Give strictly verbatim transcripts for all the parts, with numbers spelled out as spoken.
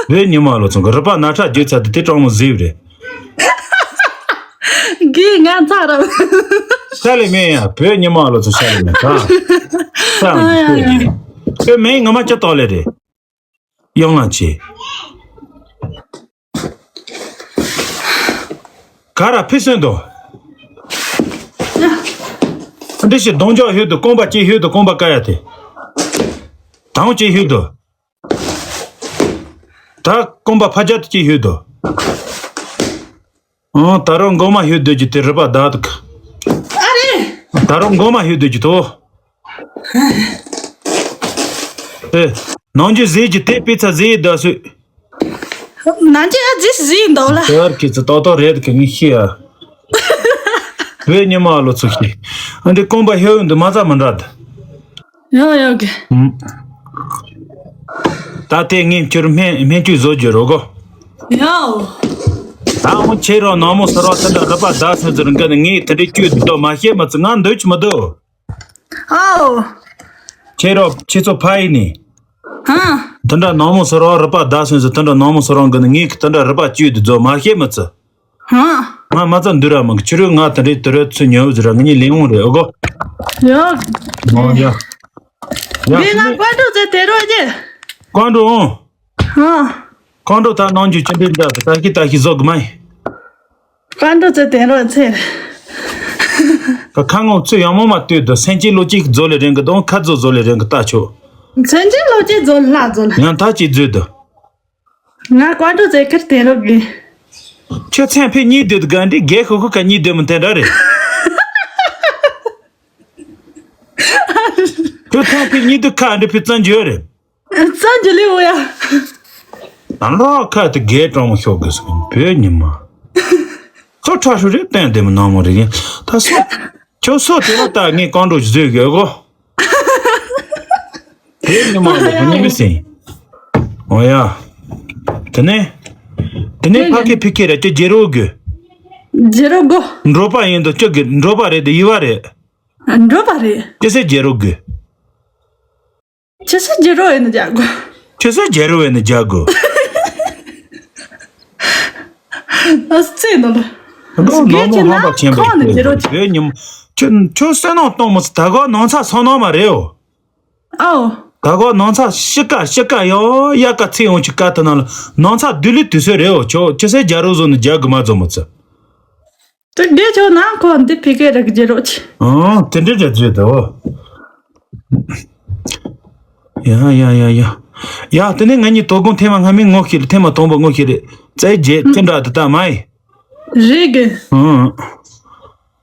བོད་ཉི་མ་ལོ་ཚང་གི་རུ་པ་ན་ཁྲ་རྒྱུག་ཚར་དུས་དེ་སྤྲང་མོ་བཟེས་རེད། དགེ་ང་ཚ་ར། ཤ་ལེ་མེད་ཡ། བོད་ཉི་མ་ལོ་ཚང་ཤ་ལེ་མེད་ད། ས་ཨ་ཡ་ཡ། ཁྱོད་མིང་ངོ་མ་ཅི་ཏོག་ལེ་རེད། གཡང་ལ་ཆེ། ག་ར་ཕི་སོན་དོ། འདི་ཞིག་གདོང་འཇོག་ཧུད་དུ་རྐང་པ་གཅིག་ཧུད་དུ་རྐང་པ་ཀ་ཡ་དེ། དང་གཅིག་ཧུད་དུ། ད་རྐང་པ་ཕ་རྒྱ་དུ་གཅིག་ཧུད་དུ། ཨང་ད་རུང་མགོ་མ་ཧུད་སྡོད་ཀྱི་དེ་རུ་པ་བདག་ཏུ། ཨ་རེ། ད་རུང་མགོ་མ་ཧུད་སྡོད་ཀྱི་དོ། ཨེ། ནང་རྒྱུ་ཟས་ཀྱི་དེ་པི་ཚ་ཟས་ཡི་ཟླ་སུས། ནང་རྒྱུ་ཨ་ཟས་ཟས་ཡི་འདུག་ལ། དེ་བར་གི་ཚི་ཏོག་ཏོག་རེད་གི་ངས་ཤི་ཡ། བོད་ཉི་མ་ལོ་ཚུགས་ཤི། ཨ་འདི་རྐང་པ་ཧེའུ་འདི་མ་ཚ་མི་འདྲ་ད། ཡོ་ཡོ་གི། ད་དེ་ངས་ཁྱོད་སྨན་སྨན་བཅོས་བཟོ་རྒྱུ་རོགས་གོ། ཡོ། ད་འོང་ཁྱེད་རང་ནང་མོ་སོ་ར་དེ་འདྲ་རུ་པ་བདག་སོན་ཟེར་འགན་ངས་དེ་འདྲའི་བཅོས་འདུག་མ་ཤེས་མི་ཚུ་ང་འདོད་ཀྱི་མི་འདུག་ཨའོ། ཁྱེད་རང་ཁྱེད་ཚོ་ཕ་ཡིན་ནི། ཧ། དེ་འདྲ་ནང་མོ་སོ་ར་རུ་པ་བདག་སོན་ཟེར་དེ་འདྲ་ནང་མོ་སོ་ར་འགན་ངས་དེ་འདྲ་རུ་པ་བཅོས་འདུག་བཟོ་མ་ཤེས་མི་ཚུ། ཧ། ང་མ་ཚ་འདུལ་ར་མང་གི་ཕྱི་རོལ་ང་དེ་འདྲའི་དུ་རོལ་ཚུ་ཉོ་བཟོ་ར་ངས་ལེན་འོང་རེད་ཨོ་གོ། ཡོ། ཨོ་ཡ། ཡ་དེ་ང་ཀོན་ཀྲུ་ཙེ་དེ་རོ་རྒྱེ། ཀོན་ཀྲུ་ཨོ། ཧ། ཀོན་ཀྲུ་ད་ནང་རྒྱུ་ཅི་འདྲའི་འདྲ་ད་ཀི་ད་ཀི་བཟོ་གི་མ་ཡིན། ཀོན་ཀྲུ་ཙེ་དེ་རོ་ཚེ། ད་ཁ་ངོ་ཚུ་ཡང་མོ་མ་ལྟོས་དུ་སེམས་ཅན་བློ་གཅིག་བཟོ་ལེ་རེང་གི་དང་ཁ་བཟོ་བཟོ་ལེ་རེང་གི་ལྟ་ཆོག་སེམས་ཅན་བློ་གཅིག་བཟོ་ལ་བཟོ་ལ། ཡང་ད་ཅི་བཟོས་དུ། ང་ཀོན་ཀྲུ་ཙེ་ཁར་དེ་རོ་གི། ཁྱོད་མཚན་ཕེ་གཉིས་སྡོད་དགའ་འདི་རྒས་ཤོ་ཤོ་ཁ་གཉིས་སྡོད་མི་འཐེན་འདྲ་རེད། ཁྱོད་མཚན་ཕེ་གཉིས་སྡོད་ཁ་འདི་ཕེ་བཙན་འགྱུར་རེད། བཙན་འགྱུར་ལེ་འོ་ཡ། ནང་ལོགས་ཁ་དེ་རྒས་གྲོང་མོ་ཤོག་གི་སོང་བོད་ཉི་མ། ཁོ་ཁྲ་ཧྲུ་རེད་བསྟན་དེ་མི་ནང་མོ་རེད་ཡིན་ད་སོ། ཁྱོད་སོ་དེ་ལ་ལྟ་ངས་ཀོན་ཀྲུ་བཟོས་དགོས་གོ། དེ་ཉི་མ་ལ་དུ་ཉི་མི་སྲིན། འོ་ཡ། དེ་ནས། དེ་ནས་ཕ་ཁེ་ཕི་ཁེ་ར་ཅོ་རྒྱལ་རོ་དགོས། རྒྱལ་རོ་དགོས། འགྲོ་པ་ཡིན་དུ་ཅོ་གི་འགྲོ་པ་རེད་དུ་ཡི་བ་རེད། འགྲོ་པ་རེད། ཅི་སེ་རྒྱལ་རོ་དགོས། ཅི་སེ་རྒྱལ་རོ་ཡིན་ནི་རྒྱལ་དགོས། ཅི་སེ་རྒྱལ་རོ་ཡིན་ནི་རྒྱལ་དགོས། ཨ་ཙི་ནོ་ལ། འགྲོ་ནོ་མོ་ཧོན་པ་ཆེན་པོ་ཁོང་ནི་རྒྱལ་རོ་ཆེ། བོད་ཉི་མ། ཁྱོད་ཁྱོད་བསོད་ནམས་གཏོང་མི་སྲིད་ད་གོ་ནང་ཚ་སོང་ནོ་མ་རེད་འོ། ཨའོ། ད་གོ་ནང་ཚ་ཤི་ཀ་ཤི་ཀ་ཡོ་ཡ་ཀ་ཚེ་ཡོང་ཆི་ཀ་ཐ་ན་ལ་ནང་ཚ་བདུད་ལི་དུས་སོ་རེད་འོ་ཁྱོད་ཅི་སེ་རྒྱལ་རོ་བཟོ་ནི་རྒྱལ་དགོས་མ་བཟོ་མི་ཚུ། དེ་དགེ་ཆོག་ན་ཁོ་འདི་ཕི་གེ་རག་རྒྱུ་རོགས་ཆེ། ཨང་དེ་འདྲའི་རྒྱ་རྫུས་དོ། ཡ་ཡ་ཡ་ཡ། ཡ་དེ་ནས་ང་གཉིས་དོ་དགོང་ཐེངས་མ་སྔ་མའི་ངོ་ཤེས་ལ་ཐེངས་མ་དང་པོ་ངོ་ཤེས་རེད་རྩེ་རྒྱལ་ཅི་འདྲ་དེ་ལྟ་མ་ཡིན། རེད་གི། ཨང་།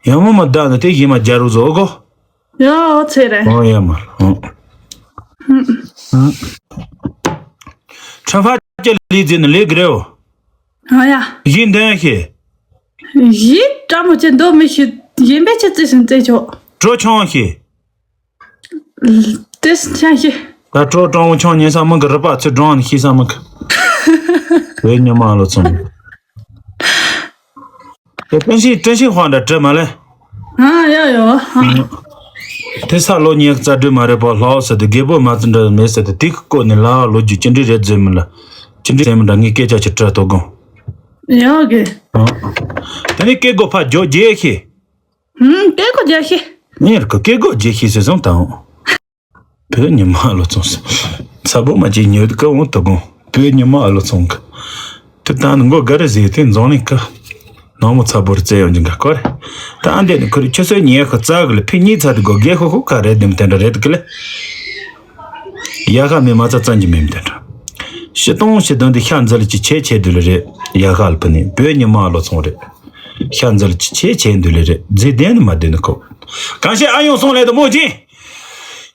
ཡ་མོ་མ་བདག་ནི་དེ་ཡིན་མ་རྒྱ་རུ་བཟོ་གོ། ཡ་འོ་ཚེ་རེད། ཨོ་ཡ་མ། ཨང་། ཨང་། ཁྲ་ཕ་ཅི་ལི་ཛི་ནི་ལི་གི་རེད་འོ། ཨ་ཡ། གཞི་འདོན་ཤེས། གཞི་བཀྲ་མོ་ཆེ་འདོད་མི་ཤེས་ཡིན་པས་ཆེ་བརྩེ་ཞིང་བརྩེ་ཆོག་གྲོ་ཆང་ཤེས། དེ་ཆང་ཤེས། ད་གྲོ་གྲང་བོ་ཆང་ཉན་ས་མི་གི་རུ་པ་ཚུར་འགྲོ་ནི་ཤེས་ས་མི་གི། བོད་ཉི་མ་ལོ་ཚང་། དེ་ཀྲན་ཤིང་ཀྲན་ཤིང་དཔང་འདྲ་བྲི་མ་ལེ། ཨ་ཡ་ཡོ། དེ་ས་ལོ་ཉེ་རྩ་སྒྲོལ་མ་རེད་པ་ལྷག་ཟེར་ཏེ་རྒད་པོ་མ་ཚུ་འདྲ་མེད་ཟེར་ཏེ་དེ་གི་བཀོད་ནས་ལ་ལོ་རྒྱུས་ཅི་འདྲ་རེད་ཟེར་མི་ལ། ཅི་འདྲ་ཟེར་མི་འདྲ་ངས་སྐད་ཆ་ཅིག་དྲི་དོ་དགོངས། ཡོད་གི། དེ་ནས་སྐད་གོ་ཕ་ཇོ་རྒྱལ་ཤེས། ཧུམ་སྐད་གོ་རྒྱལ་ཤེས། ངས་ར་གི་སྐད་གོ་རྒྱལ་ཤེས་ཟེར་སོང་དང་། བོད་ཉི་མ་ལོ་ཚོང་ས། ཚ་པོ་མ་ཅིག་ཉོས་ཀ་འོང་དོ་དགོངས། བོད་ཉི་མ་ལོ་ཚོང་གི། དེ་ད་ནི་མགོ་ག་རེ་ཟེར་དེ་འཛོང་ལིང་ཀ་ནང་མོ་ཚ་པོར་བཙལ་ཡོང་གི་འགའ་ཀོ་རེ། ད་ཨ་འདས་ནི་ཁུ་རི་ཆུ་ཚོད་ཉི་ཤུ་རྩ་གི་ལ་ཕི་གཉིས་ཚ་དི་གོ་རྒས་ཤོ་ཤོ་ཁ་རེད་དེ་མི་དེ་འདྲ་རེད་གི་ལེ། ཡ་ཁ་མི་མ་ཚ་བཙན་གྱི་མི་མི་དེ་འདྲ། ཤི་སྟོང་ཤི་དོན་དེ་ཤ་འཛལ་གྱི་ཆེ་ཆེ་དུ་ལ་རེད། ཡ་ཁ་ལ་ཕི་ནི་བོད་ཉི་མ་ལོ་ཚོང་རེད། ཤ་འཛལ་གྱི་ཆེ་ཆེ་དུ་ལ་རེད་རྫི་ལྡན་ནི་མ་ལྡན་ནི་ཁོ། གང་ཤེས་ཨ་ཡོང་སོང་ལས་དུ་མོ་ཅིན།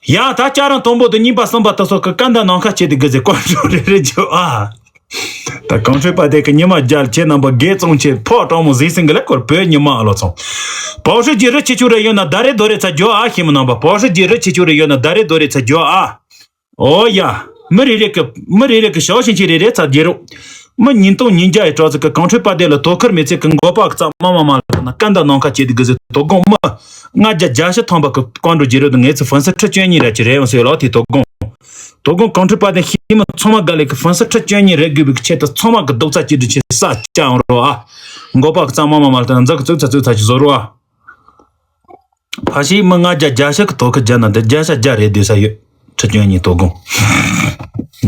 ཡང་ད་ལྕགས་རང་དང་པོ་དང་གཉིས་པ་གསུམ་པ་དུ་སོགས་ཀྱི་སྐད་མདའ་ནང་ཁ་བྱེད་དེ་དགོས་ཟེར་ཀོན་ཀྲོལ་རེ་རེ་བརྗོད་ཨ། ད་གངས་ཁྲོད་པ་དེ་གི་ཉི་མ་རྒྱལ་ཁྱེད་རྣམ་པ་དགེ་བཙོང་ཆེ་ཕོ་དྲང་མོ་ཟིག་སིང་གི་ལེ་སྐོར་བོད་ཉི་མ་ཨ་ལོ་ཚོང་། པའོ་ཧྲི་རྒྱལ་རི་ཆེ་ཆུ་རེ་ཡོད་ན་ད་རེ་རྡོ་རེ་ཚ་རྒྱོ་ཨ་ཤི་མི་རྣམ་པ་པའོ་ཧྲི་རྒྱལ་རི་ཆེ་ཆུ་རེ་ཡོད་ན་ད་རེ་རྡོ་རེ་ཚ་རྒྱོ་ཨ། ཨོ་ཡ། མི་རེ་རེ་གི་མི་རེ་རེ་གི་ཞའོ་ཞིང་ཆེ་རེ་རེ་ཚ་རྒྱལ་རོ། མི་ཉིན་སྟོང་ཉིན་བརྒྱ་ཡི་གྲོགས་ཚོ་གི་གངས་ཁྲོད་པ་དེ་ལ་དོ་ཁུར་མེད་ཚེ་གི་མགོ་པ་གི་རྩ་མ་མ་མ་ལ་ན་སྐད་མདའ་ནང་ཁ་བྱེད་དེ་གི་ཟེར་དོ་དགོང་མི། ལྔ་བརྒྱ་བརྒྱ་ཤི་ཐམ་པ་གི་ཀོན་ཀྲོ་རྒྱལ་རོ་དང་ངེད་ཚོ་ཧྥན་སི་ཁྲི་བཅུ་གཉིས་ར་ཅི་རེ་ཡོང་སོ་ཡོད་ལོ་དེ་དོ་དགོང་། དོ་དགོང་གངས་ཁྲོད་དཔལ་ལྡན་ཤིས་མོ་ཚང་མ་དགའ་ལེ་གི་ཧྥན་སི་ཁྲི་བཅུ་གཉིས་རེ་དགོས་པའི་ཆེད་དུ་ཚང་མ་གི་རྡོག་རྩ་གཅིག་སྒྲིལ་ཆེད་ས་ཅང་རོ་ཨ། མགོ་པ་གཙང་མ་མ་མ་ལྟ་འཛག་གི་ཙུག་ཚ་ཙུག་ཚ་ཅིག་བཟོ་རོ་ཨ། ཕ་ཤི་མི་ལྔ་བརྒྱ་བརྒྱ་ཤི་གི་དོ་ཁི་བརྒྱ་ན་འདི་བརྒྱ་ཤ་བརྒྱ་རེ་སྡོད་ས་ཡོད། ཁྲི་བཅུ་གཉིས་དོ་དགོང་།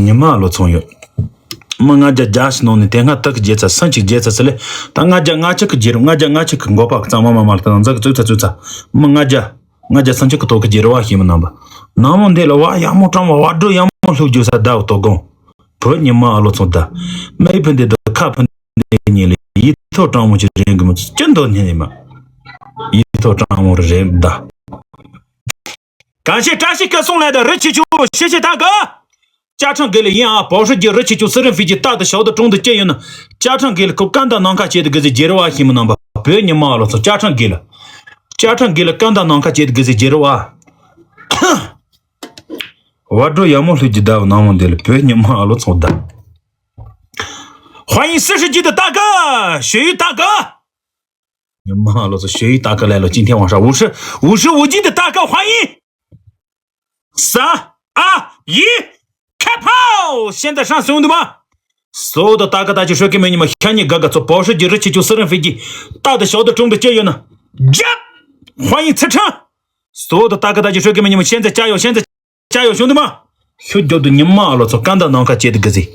ཉི་མ་ལོ་ཚོང་ཡོད། མི་ལྔ་བརྒྱ་བརྒྱ་ཤི་ནང་ནས་དེ་སྔ་དག་གི་བརྒྱད་ཚ་སུམ་ཅུ་བརྒྱད་ཚ་སི་ལེ། ད་ལྔ་བརྒྱ་ལྔ་གཅིག་གི་བརྒྱད་རུ་ལྔ་བརྒྱ་ལྔ་གཅིག་གི་མགོ་པ་གཙང་མ་མ་མ་ལྟ་འཛག་གི་ཙུག་ཚ་ཙུག་ཚ། མི་ལྔ་བརྒྱ། ལྔ་བརྒྱ་སུམ་ཅུ་གི་ཐོག་གི་རྒྱལ་བ་ཞིག་མི་རྣམ་པ། ནང་མོ་འདི་ལ་བ་ཡག་མོ་དྲང་བ་བ་སྒྲོ་ཡག་མོ་ལྷུག་རྒྱུ་ས་ཟླ་བ་དོ་དགོང་། བོད་ཉི་མ་ཨ་ལོ་ཚོ་ཟླ། མེ་ཕུ་འདི་དུ་ཁ་ཕུ་འདི་ཉིན་ལ་ཡིད་ཐོག་དྲང་མོ་ཅིག་རེད་གི་མོ་ཅི་འདོད་ནི་ནི་མ། ཡིད་ཐོག་དྲང་མོ་རེད་ཟླ། གང་ཤེས་བཀྲ་ཤིས་སྐལ་བཟང་ལས་དང་རི་ཆེ་ཆུ་ཤེས་ཤེས་ཐག་གི། ཅ་ཁྲང་དགེ་ལ་ཡིན་ཨ། བའོ་ཧྲི་རྒྱུ་རི་ཆེ་ཆུ་སི་རིན་ཧྥི་ཀྱི་རྟག་ཏུ་ཞོག་ཏུ་གྲོང་དུ་སྐྱེ་ཡོད་ན། ཅ་ཁྲང་དགེ་ལ་ཁོ་ཀ་འདའ་ནང་ཁ་བྱེད་དུ་དགེ་ཟེར་རྒྱལ་བ་ཞིག་མི་རྣམ་པ། བོད་ཉི་མ་ཨ་ལོ་ཚོ་ཅ་ཁྲང་དགེ་ལ། ཅ་ཁྲང་དགེ་ལ་ཀ་འདའ་ནང་ཁ་བྱེད་དུ་དགེ་ཟེར་རྒྱལ་བ། བ་སྒྲོ་ཡག་མོ་ལྷུག་རྒྱུ་ཟླ་བ་ནང་མོ་འདི་ལ་བོད་ཉི་མ་ཨ་ལོ་ཚོ་ཟླ། 欢迎四十级的大哥，学语大哥。 ཉི་མ་ཨ་ལོ་ཚོ་学语大哥来了，今天晚上五十，五十五级的大哥欢迎。三二一，开炮！现在上兄弟们，所有的大哥大姐说给美女们，看你哥哥做保时捷、日企九四人飞机，大的小的中的皆有呢。呀，欢迎车车。所有的大哥大姐说给美女们，现在加油，现在 加油，兄弟们！ཤུ་རྒྱོབ་དུ་ཉི་མ་ཨ་ལོ་ཚོ་ཀ་འདའ་ནང་ཁ་བྱེད་དུ་གི་ཟིག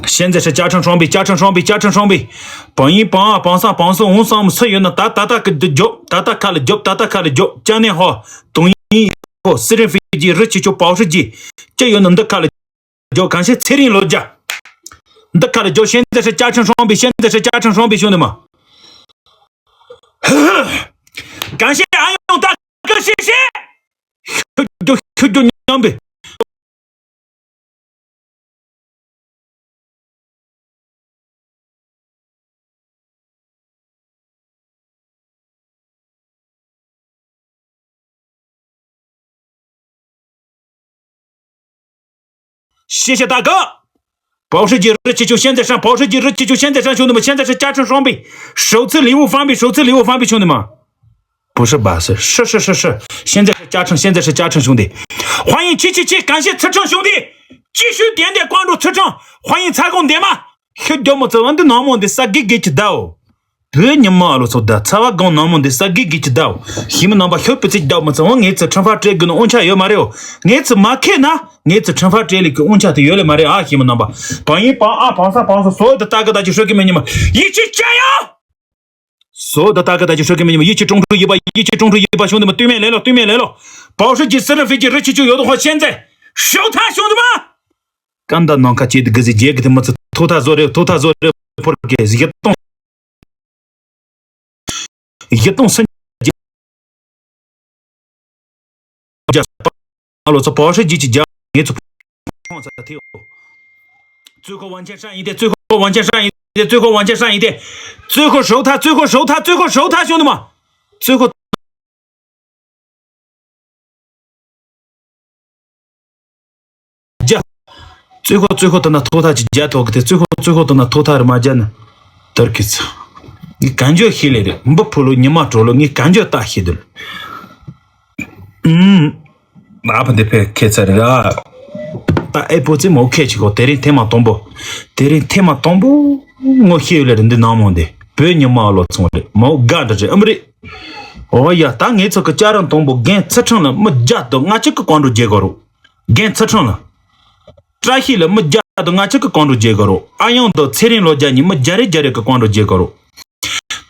现在是加成双倍，加成双倍，加成双倍。 བང་ཡིན་བང་ཨ་བང་སང་བང་སོ་འོང་སང་མི་སུ་ཡོད་ན་ད་ད་ད་གི་འདི་རྒྱོབ། ད་ད་ཁ་ལ་རྒྱོབ། ད་ད་ཁ་ལ་རྒྱོབ། ཅ་ནེ་ཧོ། དུང་ཡིན་ཧོ། སི་རིན་ཧྥི་ཀྱི་རི་ཆེ་ཆུ་པའོ་ཧྲི་ཀྱི་ཅི་ཡོད་ན་འདི་ཁ་ལ་རྒྱོབ། གང་ཤེས་ཚེ་རིང་ལོ་རྒྱ། འདི་ཁ་ལ་རྒྱོབ། 现在是加成双倍，现在是加成双倍，兄弟们。 感谢阿勇大哥，谢谢。 ཤུ་རྒྱུ་ཤུ་རྒྱུ་མཉམ་པའི། 谢谢大哥。保时捷日七九现在上，保时捷日七九现在上，兄弟们，现在是加成双倍，首次礼物翻倍，首次礼物翻倍，兄弟们。不是吧？是是是是是，现在是加成，现在是加成，兄弟。欢迎七七七，感谢车车兄弟，继续点点关注车车，欢迎蔡公点嘛。 ཤུ་རྒྱོབ་མོ་ཚོ་འདི་ནང་མོ་འདི་ས་དགེ་དགེ་གི་ཟླའོ། བོད་ཉི་མ་ཨ་ལོ་ཚོ་ཟླ། ཚ་བ་སྒང་ནང་མོ་འདི་ས་དགེ་དགེ་གི་ཟླའོ། ཞིག་མི་རྣམ་པ་ཤོད་པི་ཚིག་རྒྱབ་མོ་ཚོ་ངེད་ཚོ་ཁྲིམས་ཕར་སྤྲད་དགོས་ནི་དབང་ཆ་ཡོད་མ་རེད་འོ། ངེད་ཚོ་མ་ཁེ་ན་ངེད་ཚོ་ཁྲིམས་ཕར་སྤྲད་ལེ་གི་དབང་ཆ་དེ་ཡོད་ལེ་མ་རེད་ཨ། ཞིག་མི་རྣམ་པ། བང་ཡིན་བང་ཨ་བང་ས་བང་སོ་སོ་འདི་ལྟ་གི་ད་ཅི་ཤོད་གི་མི་ཉི་མ་ཡིད་ཆེས་བྱ་ཡོ། 所有的大哥大姐说给你们一起中出一百，一起中出一百，兄弟们，对面来了，对面来了，保时捷、斯坦福、日七九有的话，现在收他，兄弟们。 ཀ་འདའ་ནང་ཁ་བྱེད་དུ་གི་ཟིག་རྒྱལ་གི་དེ་མི་ཚེ་ཐོག་ཐག་བཟོ་རེ་ཐོག་ཐག་བཟོ་རེ་ཕོར་གི་བཞི་སྟོང་། བཞི་སྟོང་སུམ་བརྒྱ། ཨ་ལོ་ཚོ་པའོ་ཧྲི་རྒྱུད་ཀྱི་རྒྱ་ངེད་ཚོ་ཕོང་ཚ་ཐེའོ། 最后往前上一点，最后往前上一点，最后往前上一点，最后收他，最后收他，最后收他，兄弟们，最后。 རྒྱ། རྩོད་ཁོ་རྩོད་ཁོ་ད་ན་ཐོག་ཐག་ཅིག་རྒྱ་ཐོག་གི་དེ་རྩོད་ཁོ་རྩོད་ཁོ་ད་ན་ཐོག་ཐག་རེ་མ་རྒྱ་ན། དར་གི་ཚ། ངས་གན་ཇོ་ཤེས་ལེ་རེད་འབུ་ཕུ་ལོ་ཉི་མ་གྲོ་ལོ་ངས་གན་ཇོ་ལྟ་ཤེས་དུ། ཨུམ། ཨ་ཕ་འདི་ཕེ་ཁེ་ཚ་རེད་ར། ད་ཨེ་པོ་ཙི་མོ་ཁེ་ཆི་ཁོ་དེ་རིང་ཐེངས་མ་དང་པོ། དེ་རིང་ཐེངས་མ་དང་པོ་ངོ་ཤེས་ཡོད་ལེ་རེད་འདི་ནང་མོ་འདི་བོད་ཉི་མ་ལོ་ཚོང་རེད་མོ་དགའ་འདྲ་རེད་ཨམ་རེད། ཨོ་ཡ་ད་ངས་ཚོ་གི་ཅ་རང་དང་པོ་རྒན་ཚུལ་ཁྲིམས་ལ་མི་བརྒྱ་དང་ལྔ་བཅུ་གི་ཀོང་འགྲོ་རྒྱལ་གོ་རོ། རྒན་ཚུལ་ཁྲིམས་ལ། བཀྲ་ཤིས་ལ་མི་བརྒྱ་དང་ལྔ་བཅུ་གི་ཀོང་འགྲོ་རྒྱལ་གོ་རོ། ཨ་ཡང་དང་ཚེ་རིང་ལོ་བརྒྱ་གཉིས་མི་བརྒྱ་རེ་བརྒྱ་རེ་གི་ཀོང་འགྲོ་རྒྱལ་གོ་རོ།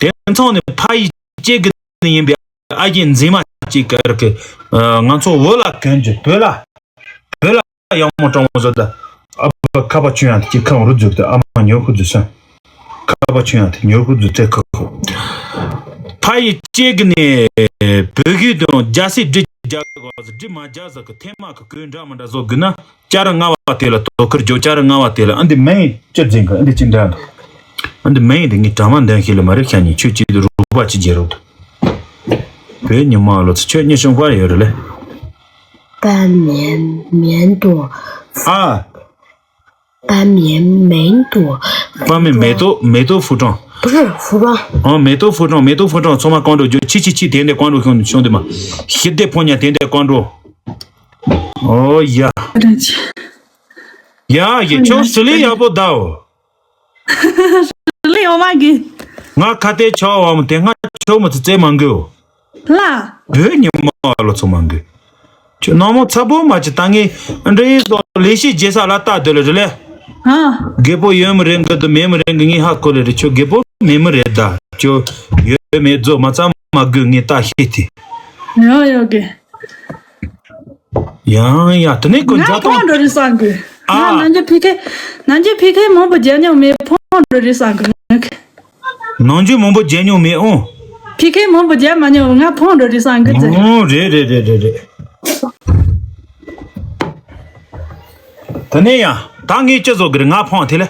དེ་ཚང་ནས་ཕ་ཡི་གཅིག་གི་ནི་ཡིན་པའི་ཨ་ཡེ་འཛིན་མ་གཅིག་གི་རིགས་ཀྱི། ང་ཚོ་བོད་ལ་གོན་རྒྱུ་བོད་ལ། བོད་ལ་ཡག་མོ་སྤྲང་བོ་བཟོ་ད། ཨ་ཕ་ཁ་པ་ཆུ་ཡང་དེ་ཁ་རུ་འཛུགས་ད་ཨ་མ་ཉོ་ཁུ་འཛུགས་སོན། ཁ་པ་ཆུ་ཡང་དེ་ཉོ་ཁུ་འཛུགས་ཚེ་ཁ་ཁུ། ཕ་ཡི་གཅིག་གི་ནི་བོད་གི་དང་རྒྱ་སེ་འབྲི་རྒྱ་གི་གོ་ས་འབྲི་མ་རྒྱ་ས་གི་ཐེ་མ་གི་གོས་འདྲ་མི་འདྲ་བཟོ་དགོས་ན། ཅ་ར་ལྔ་བ་དེ་ལ་དོ་ཁུར་རྒྱོ་ཅ་ར་ལྔ་བ་དེ་ལ་ཨ་འདི་མེ་ཡིན་ཅི་འཛིན་གི་ཨ་འདི་ཅི་འདྲ་འདུག་ཨ་འདི་མེ་ཡིན་འདི་ངའི་གྲ་མ་འདོན་ཤེས་ལ་མ་རེད་ཤ་ཉིན་ཆོས་ཅི་འདི་རུ་པ་ཅི་བརྗེ་རོགས་འདུག་བོད་ཉི་མ་ལོ་ཚོ་ཆོས་ཉི་ཤོང་པར་ཡོད་རེད་ལེ། 半绵绵朵。 ཨ། 半绵绵朵。 半绵绵朵，梅朵服装。 不是服装。 ཨ་梅朵服装，梅朵服装 ཚང་མ་ཀོང་འགྲོ་རྒྱུ་ཆི་ཆི་ཆི་དེ་འདྲ་ཀོང་འགྲོ་ཤོང་ཤོང་དེ་མ། ཤི་དེ་ཕོ་ཉ་དེ་འདྲ་ཀོང་འགྲོ། ཨོ་ཡ། རེད། ཡ་ཡ། ཁྱོད་ཞི་ལི་ཡག་པོ་གདའོ། ཞི་ལི་ཡོད་མ་གི། ང་ཁ་གཏད་ཆོག་བ་མོ་དེ། ང་ཁྱོད་མོ་ཚོ་བཙལ་མ་དགོས། ལ། བོད་ཉི་མ་ལོ་ཚོ་མ་དགོས། ཁྱོད་ནང་མོ་ཚ་པོ་མ་ཅི་ད་ངས་འདྲེ་ཡིས་ལོ་ལས་ཤིག་རྒྱལ་ས་ལ་ལྟ་སྡོད་ལ་རེད་ལེ། ཨ། རྒད་པོ་ཡོད་མི་རེད་གི་དུ་མེད་མི་རེད་གི། ངས་ཧ་གོ་ལེ་རེད། ཁྱོད་རྒད་པོ་མེད་མི་རེད་ད། ཁྱོད་ཡོད་མེད་རྫོགས་མ་ཚང་མ་དགོས། ངས་ལྟ་ཤེས་ཏེ། ཡོད་ཡོད་གི། ཡང་ཡང་དེ་ནས་ཁོ་ང་འཇའ་ཕོང་ཐང་འགྲོ་རེད་བསམ་གི། ཨ། ང་ནམ་རྒྱུན་ཕི་ཁེ། ནམ་རྒྱུན་ཕི་ཁེ་མང་པོ་རྒྱག་མྱོང་མེད། ཕོང་འགྲོ་རེད་བསམ་གི། ནམ་རྒྱུན་མང་པོ་རྒྱག་མྱོང་མེད་ཨོ། ཕི་ཁེ་མང་པོ་རྒྱག་མ་མྱོང་། ང་ཕོང་འགྲོ་རེད་བསམ་གི་ཟེར། ཨོ་རེད་རེད་རེད་རེད་རེད། དེ་ནས་ཡང་ད་ངས་ཅི་བཟོ་གི་རེད། ང་ཕོང་དེ་ལས།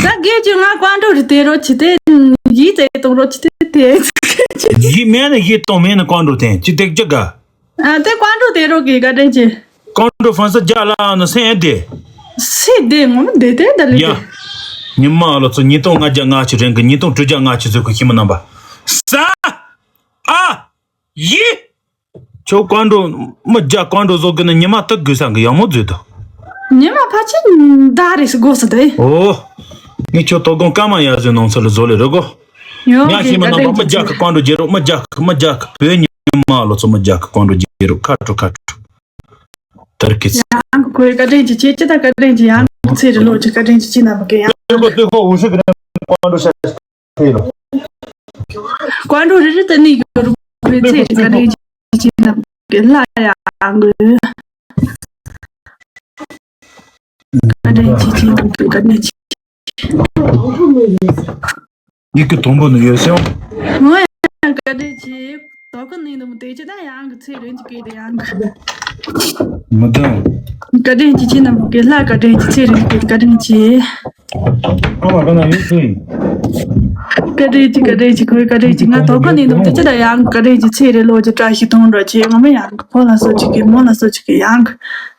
ད་རྒས་ཀྱི་ང་བཀའ་འགྲོ་རེད། དེ་རོ་ཅི་དེ་ཡིད་བརྟན་གཏོང་རོ་ཅི་དེ་དེ། ཡིད་མེད་ནི་ཡིད་གཏོང་མེད་ནི་བཀའ་འགྲོ་དེ་ཅི་སྟེག་ཅི་དགའ། ཨ། དེ་བཀའ་འགྲོ་དེ་རོགས་ཀྱི་བཀའ་དྲིན་ཆེ། བཀའ་འགྲོ་ཧྥན་སི་རྒྱ་ལ་ནི་སེ་ཨེ་དེ། སེ་དེ་ངོ་མ་དེ་དེ་ད་ལི་ཡ། དེ། ཉི་མ་ལོ་ཚོ་ཉིས་སྟོང་ལྔ་བརྒྱ་ལྔ་བཅུ་རིང་གི་ཉིས་སྟོང་དྲུག་བརྒྱ་ལྔ་བཅུ་ཚོད་ཀྱི་ཁྱིམ་རྣམ་པ། ས། ཨ། ཡི། ཁྱོད་བཀའ་འགྲོ་མི་རྒྱ་བཀའ་འགྲོ་བཟོ་གི་ནི་ཉི་མ་དུ་དགོས་ས་གི་ཡག་མོ་བཟོས་དོ། ཉི་མ་ཕལ་ཆེར་ཟླ་རེ་ཞིག་དགོས་སུ་དེ། ཨོ། ངས་ཁྱོད་དོ་དགོང་སྐར་མ་ཡར་བཟོས་ནང་ཚུལ་ལ་བཟོ་ལེ་རེད་གོ། ཡོད་ངས་ཤེས་མ་ནང་པ་མི་རྒྱ་གི་བཀའ་འགྲོ་རྒྱལ་རོགས། མི་རྒྱ་གི་མི་རྒྱ་གི་བོད་ཉི་མ་ལོ་ཚོ་མི་རྒྱ་གི་བཀའ་འགྲོ་རྒྱལ་རོགས། ཁ་དྲོ་ཁ་དྲོ། དར་གི་ཚེ། ཡང་ཁོའི་བཀའ་དྲིན་གྱི་ཆེ་ཅི་ད་བཀའ་དྲིན་གྱི་ཡང་ཚེ་རི་ལོ་ཅི་བཀའ་དྲིན་གྱི་ཆེ་ན་མ་གི་ཡང་། ཏེ་ཁོ་ཏེ་ཁོ་འུ་ཤི་གི་བཀའ་འགྲོ་ཤ་ཤ་ལོ། བཀའ་འགྲོ་རི་རི་ཏེ་ནི་ཡོ་རུ་ཁོའི་ཚེ་རི་བཀའ་དྲིན་གྱི་ཆེ་ན་མ་གི་ལ་ཡང་གི། བཀའ་དྲིན་གྱི་ཆེ་ན་མ་གི་བཀའ་དྲིན་གྱི། ཡིག་གི་དང་པོ་ནི་ཡོད་སེམས། ང་ཡང་བཀའ་དྲིན་ཆེ། དོ་ཀུན་ནི་འདི་མོ་དེ་ཅི་ད་ཡང་གི་ཚེ་རིང་གི་སྐད་དེ་ཡང་གི། མི་དང་། བཀའ་དྲིན་ཆེ་ཁྱེད་རྣམ་པ་གི་ལྷ་བཀའ་དྲིན་ཆེ། ཚེ་རིང་གི་བཀའ་དྲིན་ཆེ། ཨ་མ་ག་ན་ཡོད་ཚེ། བཀའ་དྲིན་ཆེ། བཀའ་དྲིན་ཆེ། ཁོའི་བཀའ་དྲིན་ཆེ། ང་དོ་ཀུན་ནི་འདི་མོ་དེ་ཅི་ད་ཡང་གི་བཀའ་དྲིན་ཆེ། ཚེ་རིང་ལོ་ཅི་བཀྲ་ཤིས་དུང་འགྲོ་ཆེ། ང་མི་ཡང་གི་ཕོ་ལ་སོ་ཅིག་གི་མོ་ལ་སོ་ཅིག་གི་ཡང་གི་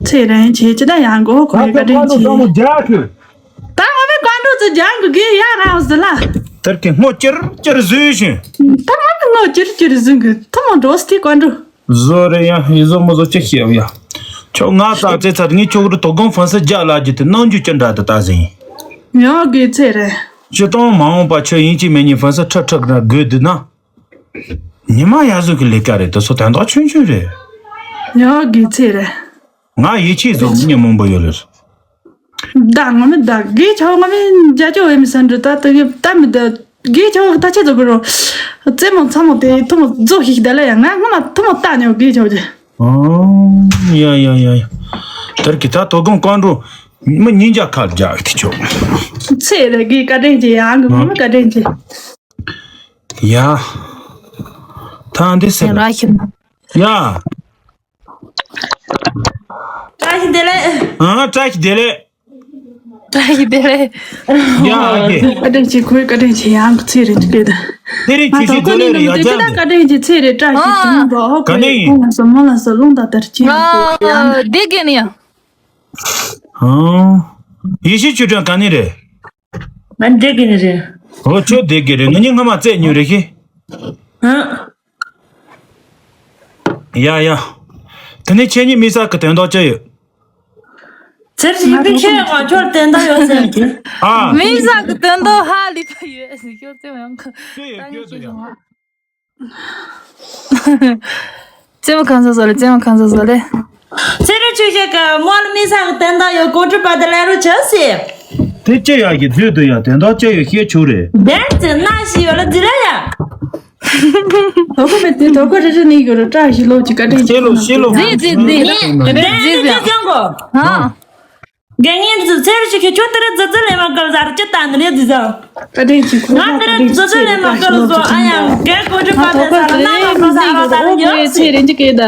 ཚེ་རིང་ཆེ་ཅི་ད་ཡང་གི་ཨོ་ཁོའི་བཀའ་དྲིན་ཆེ། ད་ང་བའི་བཀའ་འགྲོ་ཚོ་རྒྱང་གི་གི་ཡ་རང་ཟི་ལ། དེར་གི་སྔོ་ཅིར་ཅིར་བཟོས་ཤིང་། ད་ང་གི་སྔོ་ཅིར་ཅིར་བཟོས་གི་ཐུ་མོ་འགྲོ་སྟེ་བཀའ་འགྲོ། བཟོ་རེ་ཡ་ཡི་བཟོ་མོ་བཟོ་ཅི་ཤེས་ཡ། ཁྱོད་ང་ཙག་ཙེ་ཚར་ངས་ཁྱོད་རུ་དོ་དགོང་ཧྥན་སི་རྒྱ་ལ་རྒྱུ་དེ་གནང་རྒྱུ་ཅི་འདྲ་དེ་ད་ཟིན། ཡང་གི་ཚེ་རེད། ཅི་གཏོང་མ་འོངས་པ་ཁྱོད་ཡིན་གཅིག་མིན་གཉིས་ཧྥན་སི་ཁྲག་ཁྲག་ར་དགོས་འདུག་ན། ཉི་མ་ཡ་བཟོ་གི་ལས་ཀ་རེད། དེ་ཚོ་དོན་དག་ཆུང་ཆུང་རེད། ཡང་གི་ཚེ་རེད། ང་ཡིད་ཆེས་བཟོ་མི་མང་པོ་ཡོད་རེད། ད་ང་མི་ད་དགེ་ཆོག་ང་མི་རྒྱ་ཆོག་ཨེ་མི་སན་འགྲོ་ད་ད་གི་ད་མི་ད་དགེ་ཆོག་ད་ཆེ་ཚོ་གི་རོ། རྩེད་མོ་ཚ་མོ་དེ་ཐུ་མོ་རྫོགས་ཤིག་ད་ལ་ཡ་ང་ང་མ་ཐུ་མོ་ལྟ་ཉོ་དགེ་ཆོག་ཅེ། ཨོ། ཡ་ཡ་ཡ་ཡ། དེར་གི་ད་དོ་དགོང་བཀའ་འགྲོ་མི་ཉིན་རྒྱ་ཁ་རྒྱག་དེ་ཆོག་ཚེ་རེ་གི་བཀའ་དྲིན་ཆེ་ཡ་ང་མི་བཀའ་དྲིན་ཆེ། ཡ། ད་འདི་ཟེར། ཡ། བཀྲ་ཤིས་བདེ་ལེགས། ཨ། བཀྲ་ཤིས་བདེ་ལེགས། བཀྲ་ཤིས་བདེ་ལེགས། ཡ་ཨ་ཀེ། བཀའ་དྲིན་ཆེ། ཁོའི་བཀའ་དྲིན་ཆེ་ཡང་ཚེ་རིང་གི་སྐད་དང་། ཚེ་རིང་ཆུ་ཤིང་རྡོ་ལེབ་རེད་ཡ་ང་ད་ཅག་དེ་ད་བཀའ་དྲིན་ཆེ་ཚེ་རིང་བཀྲ་ཤིས་ཨ། དུང་འགྲོ་ཧོ་ག་ནས་ཁོའི་ཡིན། ཁོང་ལ་སོ་མོ་ལ་སོ་རླུང་དང་དར་ཆེན་ཡང་ཨ། སྡེ་དགེ་ནས་ཡང་། ཨ། ཡེ་ཤེས་ཆོས་སྒྲོན་ག་ནས་རེད། ང་སྡེ་དགེ་ནས་རེད། ཨོ་ཁྱོད་སྡེ་དགེ་རེད། ང་གཉིས་སྔ་མ་རྩེད་ཉོས་རེད་ཤི། ཨ། ཡ་ཡ། དེ་ནས་ཁྱེད་གཉིས་མི་ས་གི་དོན་དག་ཅི་ཡོད། ཚེ་རིང་གི་ཁྱེད་ང་ཁྱོད་དོན་དག་ཡོད་ཟེར་གི། ཨ། མི་ས་གི་དོན་དག་ཧ་ལས་པ་ཡོད་ཟེར་ཁྱོད་ཚེ་ཡང་ཁ། ཁྱོད་ཡོད་ཁྱོད་དོ་ཡ། རྩེད་མོ་གང་ས་བཟོ་ལེ། རྩེད་མོ་གང་ས་བཟོ་ལེ། ཚེ་རིང་ཆོས་བཤད་ཀ་མོ་ལ་མི་ས་གི་དོན་དག་ཡོད། གོ་ཁྲི་པ་དེ་ལ་རུ་ཆ་སི། དེ་ཅི་ཡག་གི་བཟོས་འདུག་ཡ། དོན་དག་ཅི་ཡོད་ཤེས་ཆོག་རེད། བདེན་ཙི་ན་ཞི་ཡོད་ལ་ཛི་ར་ཡ། དོ་ཁོ་མེད་དེ་དོ་ཁོ་རི་རི་ནི་ཡོད་ར་བཀྲ་ཤིས་ལོ་ཅི་བཀའ་དྲིན་ཤེས་ལོ་ཤེས་ལོ། ཛི་ཛི་ཛི། བདེན་ཙི་ཛི་ཡ། ཛི་ཛི་ཡ། ཧ། རྒན་ངའི་ཛི་ཚེ་རུ་ཆུ་ཁྱོད་ཁྱོད་དེ་ར་ཛི་ཛི་ལེ་མ་ཀལ་ཟ་ར་ཅི་ད་ནི་རེད་ཛི་ཛི། བཀའ་དྲིན་ཆེ། ཁོ་ང་དེ་ར་ཛི་ཛི་ལེ་མ་ཀལ་ཟོ་ཨ་ཡང་རྒན་གོ་ཅི་པ་དེ་ཟ་ར་ན་ཡང་ཁོ་ཟ་ར་ཟ་ར་ཡོད་ཚེ་རིང་གི་སྐད་ད།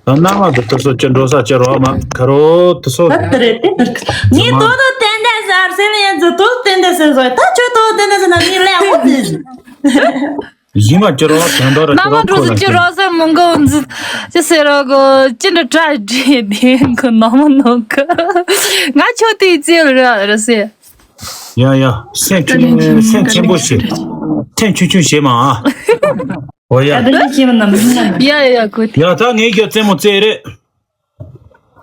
ད་ན་མ་དུ་དུ་སོ་ཅི་འགྲོ་ས་ཅི་རོ་མ་ཁ་རོ་དུ་སོ། ད་དེ་རེད་དེ་ངའི་དོ་དོ་ཏན་ཏན་ཟ་ར་སེ་ལེ་ཡང་ཛི་དོ་ཏན་ཏན་ཟེར་ཟོ་ད་ཁྱོད་དོ་ཏན་ཏན་ཟེར་ན་ངའི་ལེ་འོ་ཛི། ཡིན་མ་ཅི་རོ་དོན་དག་ར་ཅི་རོ་ཁོ་ན་ཅི་རོ་ཟེར་མི་འགོ་འཛི་ཅི་ཟེར་རོ་གོ་ཅི་འདྲ་དྲ་རྒྱས་དེ་གོ་ནོ་མོ་ནོ་ག་ང་ཆོ་དེ་ཙེ་ར་ར་སེ། ཡ་ཡ་སེམས་ཆུང་སེམས་ཆེན་པོ་བྱེད། ཐེངས་ཆུང་ཆུང་བྱེད་མ་ཨ། འོ་ཡ། ཡ་ཡ་ཡ་གོ་དེ། ཡ་ད་ངས་ཀྱི་རྩེད་མོ་རྩེ་རེད།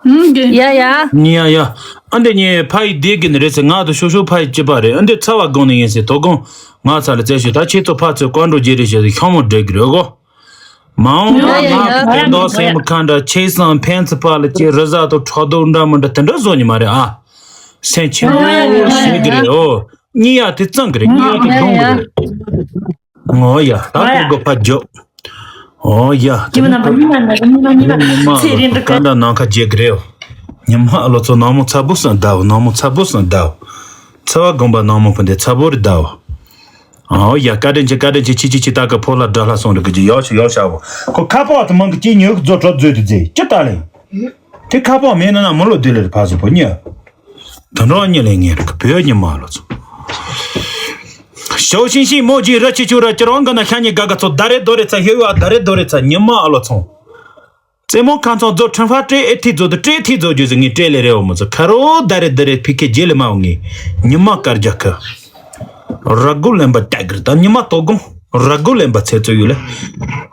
ཡ་ཡ། ཉི་ཡ་ཡ། ཨ་འདི་ཉི་ཕ་ཡི་བདེ་གི་ནི་རེད་ཟེར། ང་དང་ཤོ་ཤོ་ཕ་ཡི་གཅིག་པ་རེད། ཨ་འདི་ཚ་བ་དགོངས་ནི་ཡིན་ཟེར། དོ་དགོང་ང་ཚ་ལ་བཙལ་ཞུ། ད་ཁྱེད་ཚོ་ཕ་ཚོས་བཀའ་འགྲོ་རྗེས་རེད་ཞེས་ཤོ་མོ་འདྲེ་གི་རེད་གོ། མ་འོངས་པ་ང་གི་དོན་དག་སེམས་ཁ་འདྲ་ཆེ་སང་ཕན་ཚུན་བར་ལ་ཅི་རི་ཟ་དང་ཕྲག་དོག་འདྲ་མི་འདྲ་དེ་འདྲ་བཟོ་ནི་མ་རེད་ཨ། སེམས་ཆེན་པོ་ཞིག་གི་རེད། ཨོ། གཉིས་ཡ་དེ་གཙང་གི་རེད། གཉིས་ཡ་དེ་གདོང་གི་རེད། ཨོ་ཡ། ད་ཁོ་གི་ཕ་འཇོག་ཨོ་ཡ། ཉི་མ་ནམ་པ་ཉི་མ་ནམ་པ་ཉི་མ་ཚེ་རིང་འདྲ་སྐད་འདྲ་ནང་ཁ་རྒྱག་གི་རེད། ཉི་མ་ཨ་ལོ་ཚོ་ནང་མོ་ཚ་པོ་སང་ཟླ་བ། ནང་མོ་ཚ་པོ་སང་ཟླ་བ། ཚ་བ་དགོངས་པ་ནང་མོ་ཕུ་འདི་ཚ་པོ་རེད་ཟླ་བ། ཨོ་ཡ། བཀའ་དྲིན་ཆེ། བཀའ་དྲིན་ཆེ། ཆི་ཆི་ཆི། ད་ག་ཕོ་ལྷ་དགྲ་ལྷ་སོང་རེད་གི་ཅི་ཡོག་ཤི་ཡོག་ཤ་བོ། ཁོ་ཁ་པོ་ཨ་ཏི་མང་གི་ཅི་ཉོ་གི་ཛོ་གྲོ་ཛོ་དི་ཛེ་ཅི་ད་ལེ། དེ་ཁ་པོ་མེད་ན་ན་མི་ལོ་དུ་ལེར་ཕ་སི་པོ་ཉོ། དུ་འགྲོ་ཉི་ལེ་ངེར་གི་བོད་ཉི་མ་ལོ་ཚོ། ཞའོ་ཤིང་ཤིང་མོ་ཇི་ར་ཆི་ཆུ་ར་ཅི་རང་གི་ན་ཤ་ཉི་ག་ག་ཚོ་ད་རེ་དོ་རེ་ཚ་ཧེ་བ་ད་རེ་དོ་རེ་ཚ་ཉི་མ་ཨ་ལོ་ཚོ། རྩེ་མོ་ཁ་ཚོང་རྫོ་ཁྲིམས་ཧྥ་སྤྲེལ་ཨེ་ཐི་རྫོ་དུ་སྤྲེལ་ཐི་རྫོ་རྒྱུ་ཟི་ངི་སྤྲེལ་ལེ་རེ་བ་མོ་ཚོ་ཁ་རོ་ད་རེ་ད་རེ་ཕི་ཁེ་རྗེ་ལེ་མ་བ་ངི་ཉི་མ་དཀར་རྒྱ་ཁ། ར་གུ་ལེན་པ་ཏག་གིར་ད་ཉི་མ་དོ་དགོང་ར་གུ་ལེན་པ་ཚེ་ཚོ་ཡུ་ལེ།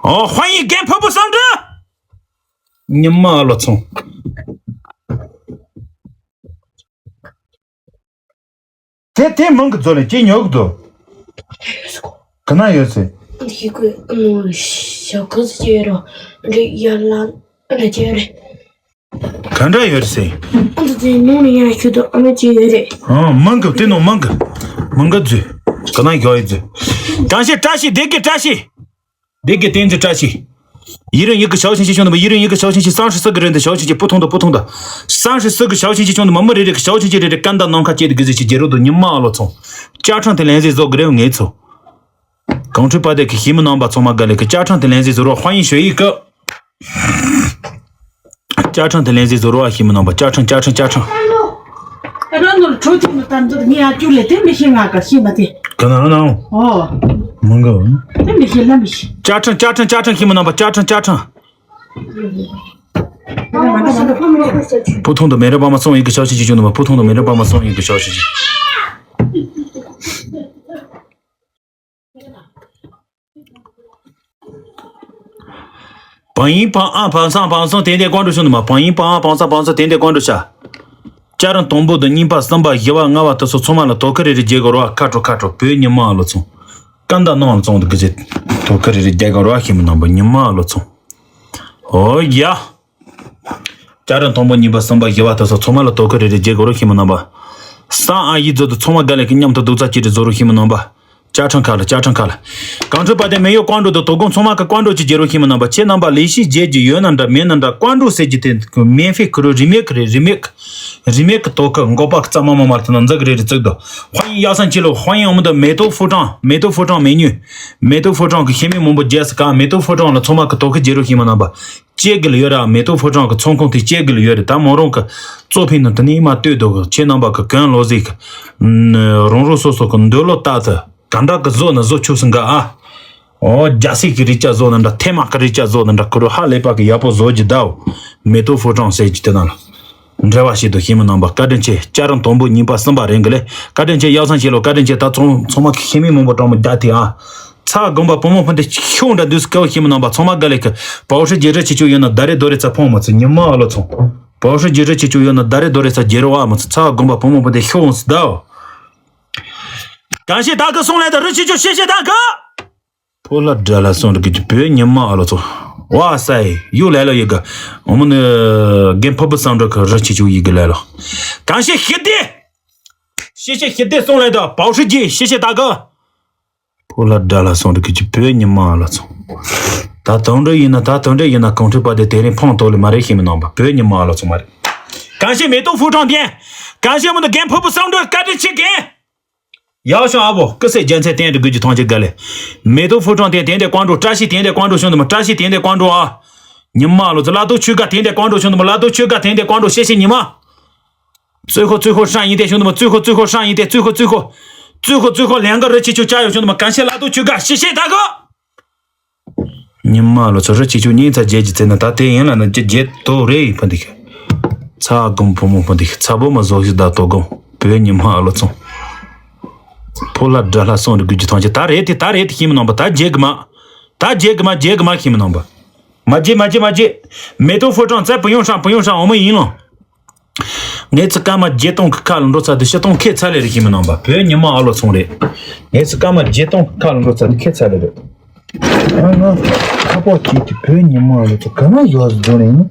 ཨོ་ཧ་ཡི་རྒན་ཕུ་བོ་སང་འདྲ། ཉི་མ་ཨ་ལོ་ཚོང་། དེ་དེ་མང་གི་ཚོ་ལས་ཅི་ཉོ་གི་འདུག་ག་ན་ཡོད་ཟེར། འདི་གི་ཨ་ནུ་ཞབས་ཁ་ཟེར་ཅེ་རོ། འདི་ཡར་ལ་ཨ་ན་ཅེ་རེ། ག་འདྲ་ཡོད་ཟེར། ཨ་འདི་དེ་ནོ་ནི་ཡང་ཞུ་དོ་ཨ་ན་ཅེ་ཡོད་རེད། ཨ་མང་གི་དེ་ནོ་མང་གི། མང་གི་ཚོ། ག་ན་ཡོད་ཡོད་ཚོ། གང་ཤེས་བཀྲ་ཤིས་བདེ་གི་བཀྲ་ཤིས། བདེ་གི་བསྟན་འཛིན་བཀྲ་ཤིས། ཡི་རང་ཡི་གི་ཞའོ་ཆིན་ཆི་ཆུང་དུ་མ། ཡི་རང་ཡི་གི་ཞའོ་ཆིན་ཆི་སང་ཧྲི་སི་གི་རེད་འདི་ཞའོ་ཆིན་ཆི་པུ་ཐུང་དུ་པུ་ཐུང་དུ། སང་ཧྲི་སི་གི་ཞའོ་ཆིན་ཆི་ཆུང་དུ་མ་མི་རེ་རེ་གི་ཞའོ་ཆིན་ཆི་རེ་རེ་ཀན་ད་ནང་ཁ་ཅེ་དི་གི་ཟི་ཆི་རྗེ་རུ་དུ་ཉི་མ་ཨ་ལོ་ཚོ། ཅ་ཁྲང་དེ་ལན་ཟི་བཟོ་གི་རེ་ངེ་ཚོ། གང་ཁྲི་པ་དེ་གི་ཤི་མི་ནང་པ་ཚོ་མ་ག་ལེ་གི་ཅ་ཁྲང་དེ་ལན་ཟི་བཟོ་རོ་ཧ་ཡིན་ཞོ་ཡི་གི། ཅ་ཁྲང་དེ་ལན་ཟེར་བཟོ་རོགས་ཤི་མི་ནང་པ་ཅ་ཁྲང་ཅ་ཁྲང་ཅ་ཁྲང་། རང་ནོར་ཁྲོ་ཐུབ་ནི་ད་འདིར་ངས་ཨ་ཅུ་ལས་དེ་མི་ཤེས་ང་ག་ཤེས་མ་དེ། ག་ན་ན། ཨོ། མང་ག་བ། དེ་མི་ཤེས་ལ་མི་ཤེས། ཅ་ཁྲང་ཅ་ཁྲང་ཅ་ཁྲང་ཤི་མི་ནང་པ་ཅ་ཁྲང་ཅ་ཁྲང་། བུ་ཐུང་དུ་མེ་རི་པ་མ་སོང་ཡིན་གི་ཤོག་ཤི་ཅི་ཅུང་དུ་མ་བུ་ཐུང་དུ་མེ་རི་པ་མ་སོང་ཡིན་གི་ཤོག་ཤི་ཅི། བང་ཡིན་བང་ཨ་བང་སང་བང་སང་དེ་འདྲ་ཀོང་འགྲོ་ཤོག་ནི་མ། བང་ཡིན་བང་ཨ་བང་སང་བང་སང་དེ་འདྲ་ཀོང་འགྲོ་ཤ། ཅ་རང་དང་པོ་དང་གཉིས་པ་གསུམ་པ་བཞི་བ་ལྔ་བ་དེ་ཚོ་ཚང་མ་ལ་དོ་ཁུར་རེ་རེ་རྒྱལ་གོ་རོ་ཨ། ཁ་དྲོ་ཁ་དྲོ་བོད་ཉི་མ་ཨ་ལོ་ཚོང་། ཀན་ད་ནང་ལ་ཚོང་དུ་གི་ཚེ་དོ་ཁུར་རེ་རེ་རྒྱལ་གོ་རོ་ཨ། ཤི་མི་ནང་པ་ཉི་མ་ཨ་ལོ་ཚོང་། ཨོ་ཡ། ཅ་རང་དང་པོ་གཉིས་པ་གསུམ་པ་བཞི་བ་དེ་ཚོ་ཚང་མ་ལ་དོ་ཁུར་རེ་རེ་རྒྱལ་གོ་རོ་ཤི་མི་ནང་པ། སང་ཨ་ཡི་ཛོ་དུ་ཚང་མ་ག་ལེ་གི་མཉམ་དུ་རྡོག་རྩ་གཅིག་རེ་བཟོ་རོ་ཤི་མི་ནང་པ། ཅ་ཁྲང་ཁ་ལ་ཅ་ཁྲང་ཁ་ལ། གང་འཕྲོད་པ་དེ་མེ་ཡོད་ཀོང་འགྲོ་དུ་དོ་དགོང་ཚང་མ་གི་ཀོང་འགྲོ་གྱི་རྒྱལ་རོ་ཤི་མི་ནང་པ། ཁྱེད་རྣམ་པ་ལས་ཤི་རྒྱལ་གྱི་ཡོད་ན་འདྲ་མེད་ན་འདྲ་ཀོང་འགྲོ་ཟེར་གྱི་དེ་མེན་ཕེ་ཁུ་རུ་རི་མེག་རེ་རི་མེག་རི་མེག་གི་དོ་ཁུར་མགོ་པ་གི་རྩ་མ་མ་མར་དུ་ན་འཛག་རེ་རེ་བཙུགས་དོ། ཧོ་ཡིན་ཡག་སང་ཁྱི་ལོ་ཧོ་ཡིན་འོ་མི་དུ་མེ་ཏོ་ཕོ་བྲང་མེ་ཏོ་ཕོ་བྲང་མེ་ཉུ། མེ་ཏོ་ཕོ་བྲང་གི་ཤི་མི་མང་པོ་རྒྱལ་སི་ཀ་མེ་ཏོ་ཕོ་བྲང་ལ་ཚང་མ་གི་དོ་ཁུར་རྒྱལ་རོ་ཤི་མི་ནང་པ། ཅེ་གི་ལ་ཡོད་ར་མེ་ཏོ་ཕོ་བྲང་གི་ཚོང་ཁང་དེ་ཅེ་གི་ལ་ཡོད་རེད། ད་མོ་རང་གི་གཙོ་ཕིན་ནང་དེ་ནས་མ་ལྟོས་དོ་གི་ཁྱེད་རྣམ་པ་གི་གོན་ལོ་ཟིག་གི་རང་རང་སོ་སོ་གི་འདོད་བློ་ལྟ་དུ། ག་འདྲ་གི་བཟོ་ན་བཟོ་ཆོག་སི་འགའ་ཨ། ཨོ་རྒྱ་སྲིད་ཀྱི་རིགས་ཅག་བཟོ་ན་འདྲ་ཐེ་མག་གི་རིགས་ཅག་བཟོ་ན་འདྲ་ཁུ་རུ་ཧ་ལས་པ་གི་ཡག་པོ་བཟོ་རྒྱུ་གདའོ། མེ་ཏོག་ཕོ་བྲང་ཟེར་གྱི་དེ་ན་ལ། འབྲེལ་བ་བྱེད་དུ་ཤེས་མི་རྣམ་པ་བཀའ་དྲིན་ཆེ། ཅ་རང་དང་པོ་གཉིས་པ་གསུམ་པ་རེད་གི་ལེ། བཀའ་དྲིན་ཆེ་ཡག་སང་བྱེད་ལོ་བཀའ་དྲིན་ཆེ། ད་ཚོང་ཚོང་མ་གི་ཤེས་མི་མང་པོ་གྲོང་མོ་རྒྱ་དེ་ཨ། ཚ་དགོན་པ་བུ་མོ་ཕུ་འདི་ཤོག་འདྲ་འདུས་སྐལ་བ་ཤེས་མི་རྣམ་པ་ཚང་མ་ག་ལེ་གི་པའོ་ཧྲི་རྒྱལ་རི་ཆེ་ཆུ་ཡོད་ན་ད་རེ་དོ་རེ་ཚ་ཕོང་མ་ཚུ་ཉི་མ་ཨ་ལོ་ཚོང་། པའོ་ཧྲི་རྒྱལ་རི་ཆེ་ཆུ་ཡོད་ན་ད་རེ་དོ་རེ་ཚ་རྒྱལ་རི་བ་མ་ཚུ་ཚ་དགོན་པ་བུ་མོ་ཕུ་འདི་ཤོག་འོང་སི་ད་ཨོ། གང་ཤེས་ད་གི་སོང་ལས་ད་རི་ཆེ་ཆུ་ཤེས་ཤེས་ད་གི། ཕོ་ལ་དགྲ་ལ་སོང་རི་གི་བོད་ཉི་མ་ཨ་ལོ་ཚོ། ཝ་སའི་ཡུ་ལས་ལོ་ཡི་གི། འོ་མོ་ནི་རྒན་ཕུ་བུ་སང་འགྲོ་གི་རི་ཆེ་ཆུ་ཡི་གི་ལས་ལོ། གང་ཤེས་ཤི་དེ། ཤེས་ཤེས་ཤི་དེ་སོང་ལས་ད་པའོ་ཧྲི་རྒྱལ་ཤེས་ཤེས་ད་གི། ཕོ་ལ་དགྲ་ལ་སོང་རི་གི་བོད་ཉི་མ་ཨ་ལོ་ཚོ། ད་དོན་འགྲོ་ཡིན་ན་ད་དོན་འགྲོ་ཡིན་ན་གང་ཁྲི་པ་དེ་དེ་རིང་ཕོང་ཏོ་ལི་མ་རེད་ཤེས་མི་ནང་པ་བོད་ཉི་མ་ཨ་ལོ་ཚོ་མ་རེད། གང་ཤེས་མེ་ཏོག་ཕུ་ཀྲང་ཏེ། གང་ཤེས་མོ་ནི་རྒན་ཕུ་བུ་སང་འགྲོ་བཀའ་དྲིན་ཆེ་རྒན། ཡག་ཤོང་ཨ་བོ་ཀི་སེ་རྒྱལ་མཚན་བསྟན་འགྲོ་དགོས་ཀྱི་ཐང་ཆེ་ག་ལེ། མེ་ཏོག་ཕུ་ཀྲང་ཏེ་དེ་འདྲ་ཀོང་འགྲོ་བཀྲ་ཤིས་དེ་འདྲ་ཀོང་འགྲོ་ཤོང་དུ་མ་བཀྲ་ཤིས་དེ་འདྲ་ཀོང་འགྲོ་ཨ། ཉི་མ་ལོ་ཚོ་བླ་རྡོ་ཆོས་དགའ་དེ་འདྲ་ཀོང་འགྲོ་ཤོང་དུ་མ་བླ་རྡོ་ཆོས་དགའ་དེ་འདྲ་ཀོང་འགྲོ་ཤེས་ཤེས་ཉི་མ། ཙུའི་ཁོ་ཙུའི་ཁོ་ཧྲང་ཡིན་ཏེ་ཤོང་དུ་མ་ཙུའི་ཁོ་ཙུའི་ཁོ་ཧྲང་ཡིན་ཏེ་ཙུའི་ཁོ་ཙུའི་ཁོ། ཙུའི་ཁོ་ཙུའི་ཁོ་ལན་ག་རི་ཆེ་ཆུ་ཅག་ཡོད་ཤོང་དུ་མ་གང་ཤེས་བླ་རྡོ་ཆོས་དགའ་ཤེས་ཤེས་ད་གོ། ཉི་མ་ལོ་ཚོ་རི་ཆེ་ཆུ་གཉིས་ཚ་རྒྱལ་གྱི་ཚེ་ན་ད་དེ་ཡིན་ལ་ན་ཅི་རྒྱལ་དོ་རེ་ཡིན་ཕ་འདི་ཁ། ཚ་གོམ་བུ་མོ་ཕ་འདི་ཁ་ཚ་བོ་མ་བཟོ་ཤི་ད་དོ་གོམ་བོད་ཉི་མ་ལོ་ཚོ། ཕོ་ལ་དགྲ་ལྷ་སོང་རི་དགོས་ཀྱི་ཐང་ཆེ་ད་རེད་དེ་ད་རེད་དེ་ཤེས་མི་ནང་པ་ད་རྒྱལ་གི་མ། ད་རྒྱལ་གི་མ་རྒྱལ་གི་མ་ཤེས་མི་ནང་པ། མ་རྒྱལ་མ་རྒྱལ་མ་རྒྱལ། མེ་ཏོག་ཕོ་བྲང་རྩེ་བུ་ཡོང་ཧྲང་བུ་ཡོང་ཧྲང་འོ་མ་ཡིན་ལོ། ངེད་ཚོ་སྐར་མ་བརྒྱད་སྟོང་གི་ཁ་ལ་འགྲོ་ཚར་དུས་ཕྱི་སྟོང་ཁེ་ཚར་ལེ་རེད་ཤི་མི་ནང་པ། བོད་ཉི་མ་ཨ་ལོ་ཚོང་རེད། ངེད་ཚོ་སྐར་མ་བརྒྱད་སྟོང་གི་ཁ་ལ་འགྲོ་ཚར་དུས་ཁེ་ཚར་ལེ་རེད། ཨ་ང་ཁ་པོ་གཅིག་གི་བོད་ཉི་མ་ཨ་ལོ་ཚོ་ག་ན་ཡོད་ཟེར་འདུག་ནས།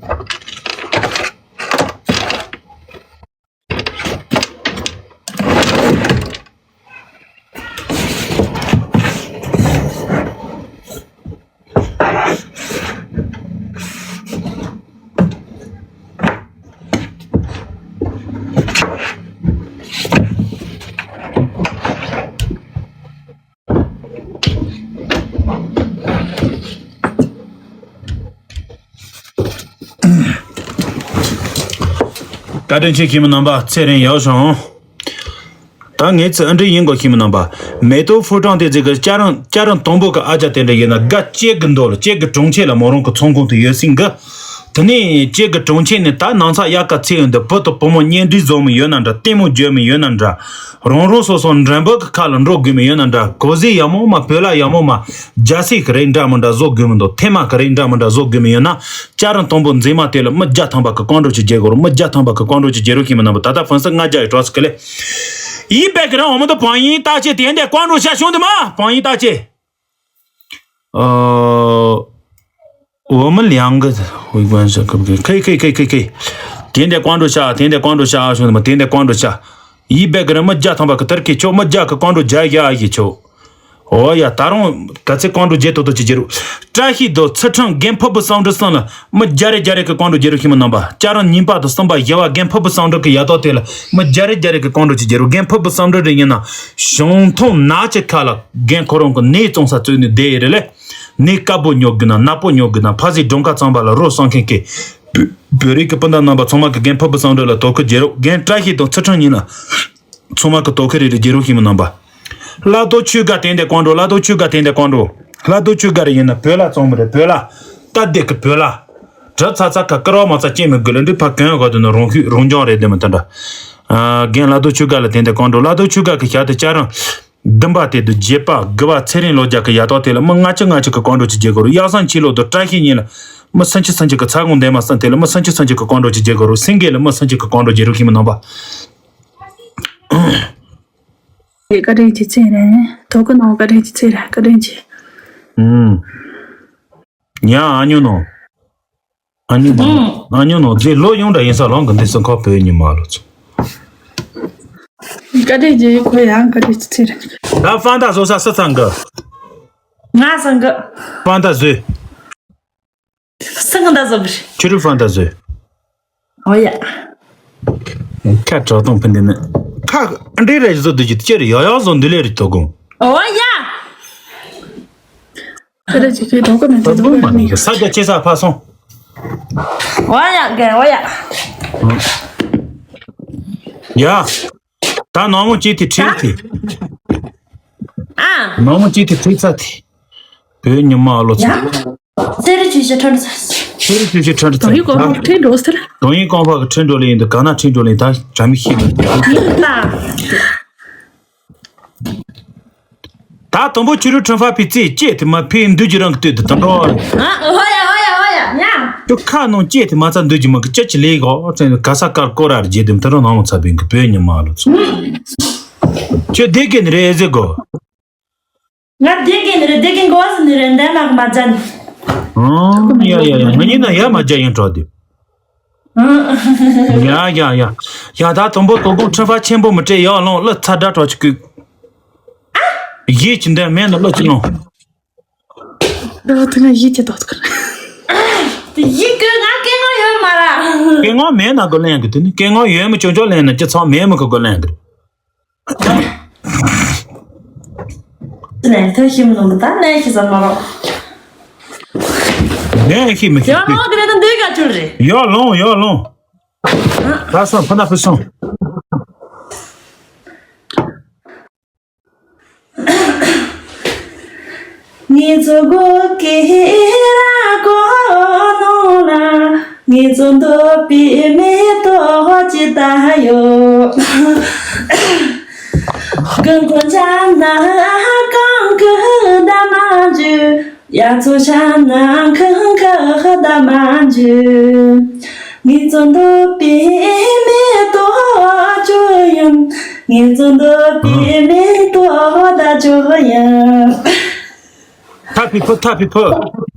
བཀའ་དྲིན་ཆེ་ཁྱིམ་རྣམ་པ། ཚེ་རིང་ཡག་བྱུང་། ད་ངེད་ཚོ་ཨ་འདྲ་ཡིན་དགོས་ཁྱིམ་རྣམ་པ། མེ་ཏོག་ཕོ་བྲང་དེ་ཚོ་གི་སྐྱ་རེངས་སྐྱ་རེངས་དང་པོ་གི་ཨ་ཅག་དེ་འདྲ་ཡིན་ན་དགའ་སྐྱིད་གི་འདུག་ལ། སྐྱིད་གི་གྲོང་ཁྱེར་ལ་མོ་རང་གི་ཚོང་ཁང་དུ་ཡོད་སྲིད་གི། དེ་ནས་སྐྱིད་གི་གྲོང་ཁྱེར་ནས་ད་ནང་ཚགས་གཡག་ཀ་ཚིག་ཡོང་དུས་བུ་དང་བུ་མོ་གཉེན་སྒྲིག་བཟོ་མི་ཡོད་ན་འདྲ། ལྟད་མོ་བརྗོད་མི་ཡོད་ན་འདྲ། རང་རང་སོ་སོ་མགྲོན་པོ་གི་ཁ་ལ་འགྲོ་དགོས་མི་ཡོད་ན་འདྲ། གོ་ཟས་ཡག་མོ་མ། བོད་ལྭ་ཡག་མོ་མ། རྒྱ་སེ་གི་རིགས་འདྲ་མི་འདྲ་བཟོ་དགོས་མི་འདུག་ཐེ་མ་གི་རིགས་འདྲ་མི་འདྲ་བཟོ་དགོས་མི་ཡོད་ན། སྐྱ་རེངས་དང་པོ་མཛེས་མ་དེ་ལ་མི་བརྒྱ་ཐམ་པ་གི་བཀའ་འགྲོ་ཅིག་རྒྱག་དགོས་རུང་། མི་བརྒྱ་ཐམ་པ་གི་བཀའ་འགྲོ་ཅིག་རྒྱག་རོགས་ཤིག་མི་རྣམ་པ། ད་ལྟ་ཕུན་སུམ་ལྔ་བརྒྱ་ཡི་གྲོགས་སུ་ཀི་ལེ། ཡིན་པའི་གི་རང་འོ་མི་འདུག་བང་ཡིན་ཏག་ཅེ་དེ་འདྲ་བཀའ་འགྲོ་བྱ་བྱུང་དུ་མ། བང་ཡིན་ཏག་ཅེ། ཨོ། 我们两个会关系可不可以？可以，可以，可以，可以。点点关注下，点点关注下啊，兄弟们，点点关注下。一百个人没加他们个 turkey 球，没加个关注加一下也球。哦呀，ད་རུང་ག་ཚད་བཀའ་འགྲོ་བརྒྱད་ཏོག་ཏོག་ཅིག་རྒྱག་རོགས། བཀྲ་ཤིས་དང་ཚུལ་ཁྲིམས་རྒན་ཕུར་བུ་བསམ་འགྲུབ་གསུམ་ལ་མི་བརྒྱ་རེ་བརྒྱ་རེ་གི་བཀའ་འགྲོ་རྒྱག་རོགས་ཤིག་མི་རྣམ་པ། སྐྱ་རེངས་གཉིས་པ་དང་གསུམ་པ་བཞི་བ་རྒན་ཕུར་བུ་བསམ་འགྲུབ་གི་ཡ་ཏོག་དེ་ལ་མི་བརྒྱ་རེ་བརྒྱ་རེ་གི་བཀའ་འགྲོ་ཅིག་རྒྱག་རོགས། རྒན་ཕུར་བུ་བསམ་འགྲུབ་རེ་ཡིན་ན་བྱང་ཐང་ནག་ཅིག་ཁ་ལ་རྒན་ཁོ་རང་གི་ནས་བཙོང་ས་བཙོས་ནས་བསྡད་ཡོད་རེད་ལེ། ནས་དཀར་པོ་ཉོ་དགོས་ན་ནག་པོ་ཉོ་དགོས་ན་ཕ་སི་སྒྲོམ་ཁ་ཚང་པ་ལ་རོ་བསང་མཁན་གི་བོད་རིགས་ཀྱི་སྤུན་ཟླ་རྣམ་པ་ཚང་མ་གི་རྒན་ཕུར་བུ་བསམ་འགྲུབ་ལ་དོ་ཁུར་རྒྱག་རོགས། རྒན་བཀྲ་ཤིས་དང་ཚུལ་ཁྲིམས་གཉིས་ལ་ཚང་མ་གི་དོ་ཁུར་རེ་རེ་རྒྱག་རོགས་ཤིག་མི་རྣམ་པ། ལྷ་རྡོ་ཆོས་དགའ་དེ་འདྲ་བཀའ་འགྲོ། ལྷ་རྡོ་ཆོས་དགའ་དེ་འདྲ་བཀའ་འགྲོ། ལྷ་རྡོ་ཆོས་དགའ་རེ་ཡིན་ན་བོད་ལྭ་བཙོང་མི་རེད། བོད་ལྭ་སྟབས་བདེ་གི་བོད་ལྭ། གྲི་ཚ་ཚ་ཁ་དཀར་བ་མ་ཚ་སྐྱེ་མི་དགོས་ལ་འདི་ཕ་གོན་གོ་དུ་ནི་རང་ཤུགས་རང་སྦྱོང་རེད་དེ་མི་དེ་འདྲ། ཨ། རྒན་ལྷ་རྡོ་ཆོས་དགའ་ལ་དེ་འདྲ་བཀའ་འགྲོ། ལྷ་རྡོ་ཆོས་དགའ་གི་ཞག་དེ་ལྕགས་རིང་བདུན་པ་དེ་དུ་བརྒྱད་པ་དགུ་པ་ཚེ་རིང་ལོ་རྒྱ་གི་ཡ་ཏོག་དེ་ལ་མི་ལྔ་བཅུ་ལྔ་བཅུ་གི་བཀའ་འགྲོ་ཅིག་རྒྱག་དགོས་རུ། གཡག་སང་ཆི་ལོ་དུ་བཀྲ་ཤིས་གཉིས་ལ་མི་སུམ་ཅུ་སུམ་ཅུ་གི་ཚ་གོང་འདེམས་མ་སང་དེ་ལ་མི་སུམ་ཅུ་སུམ་ཅུ་གི་བཀའ་འགྲོ་ཅིག་རྒྱག་དགོས་རུ། སེང་གེ་ལ་མི་སུམ་ཅུ་གི་བཀའ་འགྲོ་རྒྱག་རུ་ཤི་མི་རྣམ་པ། བཀའ་དྲིན་ཆེ་ཚེ་རིང་། དོ་ཀི་ནང་བཀའ་དྲིན་ཆེ་ཚེ་རིང་། བཀའ་དྲིན་ཆེ། ཨུམ། ཉ་ཨ་ཉོ་ནོ། ཨ་ཉོ་ནོ། ཨུམ། ཨ་ཉོ་ནོ་ཛེ་ལོ་ཡོང་འདྲ་ཡིན་ས་ལོང་གི་འདི་སུ་ཁོ་བོད་ཉི་མ་ལོ་ཚོ། བཀའ་དྲིན་ཆེ། ཁོ་ཡང་བཀའ་དྲིན་ཆེ་ཚེ་རིང་། ད་ཕན་ད་བཟོ་ས་སུ་ཚང་གི། ང་ཚང་གི། ཕན་ད་བཟོས། སང་གི་འདའ་བཟོ་གི་རེད། ཁྱོད་རང་ཕན་ད་བཟོས། ཨོ་ཡ། ཁ་དྲག་གཏོང་ཕན་དེ་ནི། ཁ་འདྲེ་རེ་བཟོ་འདུག་ཅི་ཅེར་ཡོ་ཡོ་བཟོ་འདུག་ལེ་རེད་དོ་དགོང་། ཨོ་ཡ། ཁ་རེ་ཅིག་གི་དོ་གོ་མེད་དོ་དགོང་མ་ནི་ས་རྒྱ་ཆེ་ས་ཕ་སོང་། ཨོ་ཡ་གན་ཨོ་ཡ། ཡ། ད་ནང་མོ་ཅི་ཐི་ཁྲིད་ཐི། ཨ། ནང་མོ་ཅི་ཐི་ཁྲིད་ཚ་ཐི། བོད་ཉི་མ་ཨ་ལོ་ཚོ། ཡ། ཚེ་རིང་ཆུ་བཞི་ཁྲི་འགྲོ་ས། ཚེ་རིང་ཆུ་བཞི་ཁྲི་འགྲོ་ས། དོན་ཡིན་གོང་འཕགས་ཁྲི་འགྲོ་ཟེར། དོན་ཡིན་གོང་འཕགས་ཀྱི་ཁྲི་འགྲོ་ལེ་ཡིན་འདུག་ག་ན་ཁྲི་འགྲོ་ལེ་ད་བྱ་མི་ཤེས་མི་འདུག་ད་དང་པོ་ཆུ་རུ་ཁྲི་འཕགས་པའི་རྩེ་བཅད་དེ་མ་ཕེ་འདུས་ཀྱི་རང་གི་སྟོད་དུ་དང་འགྲོ་བ་རེད། ཨ། ཨོ་ཡ་ཨོ་ཡ་ཨོ་ཡ་ཉ། ཁྱོད་ཁ་ནང་བཅད་དེ་མ་ཚ་འདུས་ཀྱི་མ་གི་ཅ་ཅི་ལེ་གོ་ཚེ་ག་ས་དཀར་སྐོར་ར་རྗེས་དེ་ད་རུང་ནང་མ་ཚ་བིན་གི་བོད་ཉི་མ་ལོ་ཚོ། ཁྱོད་བསྡད་གི་ནི་རེད་ཨེ་ཟེར་གོ། ང་བསྡད་ཀྱི་ནི་རེད། བསྡད་ཀྱི་འགོ་བ་ཟིན་ནི་རེད། འདན་མ་མ་ཇན། ཨང་། ཡ་ཡ་ཡ། ང་ཉིད་ན་ཡ་མ་ཇ་ཡིན་འགྲོ་དེ། ཡ་ཡ་ཡ། ཡ་ད་དང་པོ་དོ་དགོང་ཁྲི་ཕ་ཆེན་པོ་མི་སྤྲད་ཡག་ལོང་ལ་ཚ་དྲ་གྲོགས་ཅིག་གུ། ཡིད་ཀྱི་འདན་མེད་ན་ལོ་ཅི་ལོང་། ད་ཐུག་ན་ཡིད་ཀྱི་དོག་ཐུག་དེ་ཡིད་ཀྱི་ང་སྐད་ངོ་ཡོད་མ་ར། སྐད་ངོ་མེད་ན་གོ་ལེན་གི་དེ་ནི་སྐད་ངོ་ཡོད་མི་ཅོ་ཅོ་ལེན་ན་ཅི་ཚང་མེད་མི་གི་གོ་ལེན་གི། ནས་ཐོས་ཤིམ་ལོང་ད་ནས་ཤི་ས་མ་རོ། ནས་ཤི་མི་ཤི། ཡོ་ལོང་གི་རེད་ད་འདི་ག་ཆུར་རེད། ཡོ་ལོང་ཡོ་ལོང་། ད་སོང་ཕ་ན་ཕུ་སོང་། ངེད་ཚོ་གོ་ཀེ་ར་གོ་ནོ་ལ། ངེད་ཚོ་འདོད་པའི་མེ་ཏོག་ཅི་ལྟ་ཡོད། ཀུན་ཐོན་ཆ་ན་གང་གི་ད་མ་འཇུ། ཡ་ཚོ་ཆ་ན་ཁང་ཁ་ད་མ་འཇུ། ངེད་ཚོ་འདོད་པའི་མེ་ཏོག་ ངེད་ཚོ་འདོད་པའི་མེ་ཏོག་ད་ཅོག་ཡ། ཐ་ཕི་ཕུ་ཐ་ཕི་ཕུ།